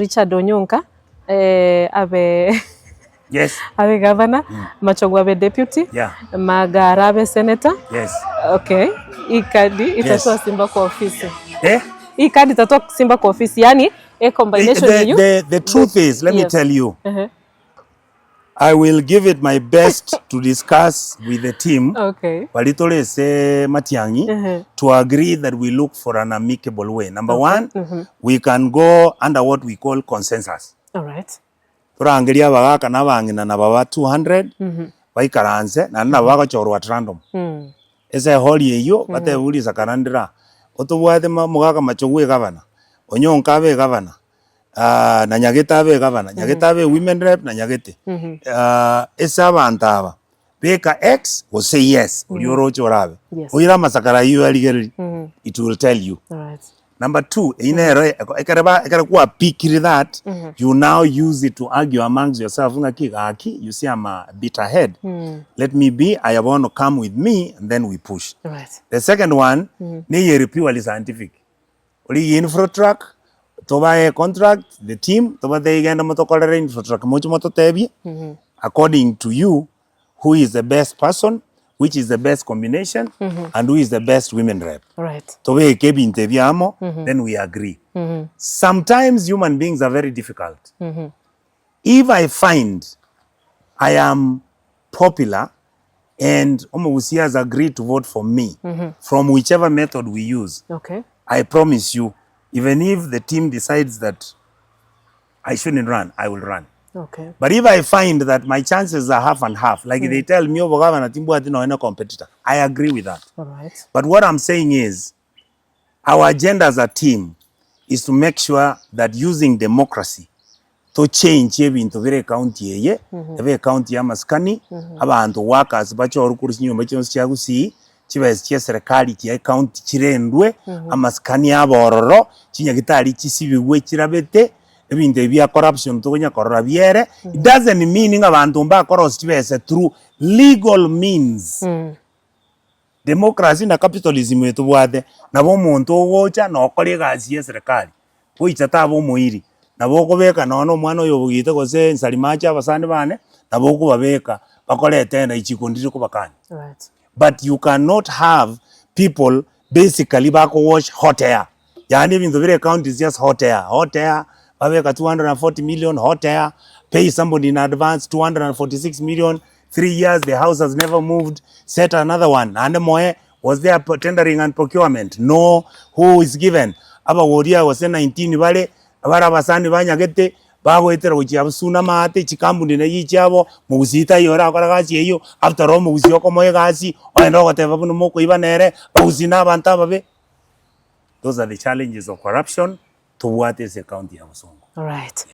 Richard Onyonka eh, abe Yes. abe governor, Machogu abe deputy, Yeah. Magara abe senator. Yes. Okay. Hii kadi itatoa Simba kwa ofisi. Eh? Hii kadi itatoa Simba kwa ofisi, yani a combination The, yenyu. the, the truth is, let me Yes. tell you, Uh-huh. I will give it my best to discuss with the team Okay. Balitolese Matiang'i Mhm. to agree that we look for an amicable way. Number one, we can go under what we call consensus. All right. Torangerie abagaka na abang'ina na baba 200 baikaranse naende nabo bagochorwa at random. Ase ehori eyio batebe uliza kana ndire aa, otobwate omogaka Machogu egavana, Onyonka abe egavana, na Nyagete abe egavana, Nyagete abe women rep na Nyagete. Ase abanto aba, beka X gose yes oria oroche orabe. Yes. Oire amasakara ayio oyarigererie, it will tell you. Alright. Number two, eyio nero ekere ba ekere kwapikire that, you now use it to argue amongst yourself ng'aki gaki, you see I'm a bit ahead, let me be, aye bono come with me and then we push. Right. The second one, neyere purely scientific. Origie infotrak, tobae econtract, the team, tobatebie genda motokorere infotrak moche mototebie, according to you, who is the best person, which is the best combination, and who is the best women rep. Right. Tobeke ebinto ebio amo, then we agree. Sometimes human beings are very difficult. If I find I am popular and Omogusii has agreed to vote for me from whichever method we use, Okay. I promise you, even if the team decides that I shouldn't run, I will run. Okay. But if I find that my chances are half and half, like they tell me, obogavana timbwati nonya competitor, I agree with that. All right. But what I'm saying is, our agenda as a team is to make sure that using democracy to change ebinto bire ecounty eye, ebe ecounty ya amasikani, abanto workers bachorwe korwa chinyomba chionsi chia Gusii, chibesa chia eserekari chia ecounty chirendwe, amasikani abe ororo, chinyagitari chisibigwe chirabete, ebinto ebi bia corruption tokonya korora biere, it doesn't mean ng'a abanto mbakorosia chibesa through legal means. Democracy na capitalism etobwate, nabo omonto ogocha na okora egasi ya eserekari, goicha taba omoiri, nabo okobeka nonye na omwana oyo obogete gose nsarimache abasani bane, nabo okobabeka bakore etenda ichiko ndire kobakania. Right. But you cannot have people basically bako wash hot air, yaani ebinto bire ecounty is just hot air, hot air, babeka 240 million hot air, pay somebody in advance 246 million, 3 years the house has never moved, set another one, naende moe was there tendering and procurement, no, who is given, abagoria gose 19 bare, bare abasani banyagete, bagoetera gochia abwo suna amaate, chikampuni naye chiabo, mogusii taiyo orakore gasi eyio, after all mogusii okomoa egasi, ogende ogoteba buna mokoiba nere, bagusii na abanto ababe. Those are the challenges of corruption tobwate ase ecounty ya Bosongo. Alright.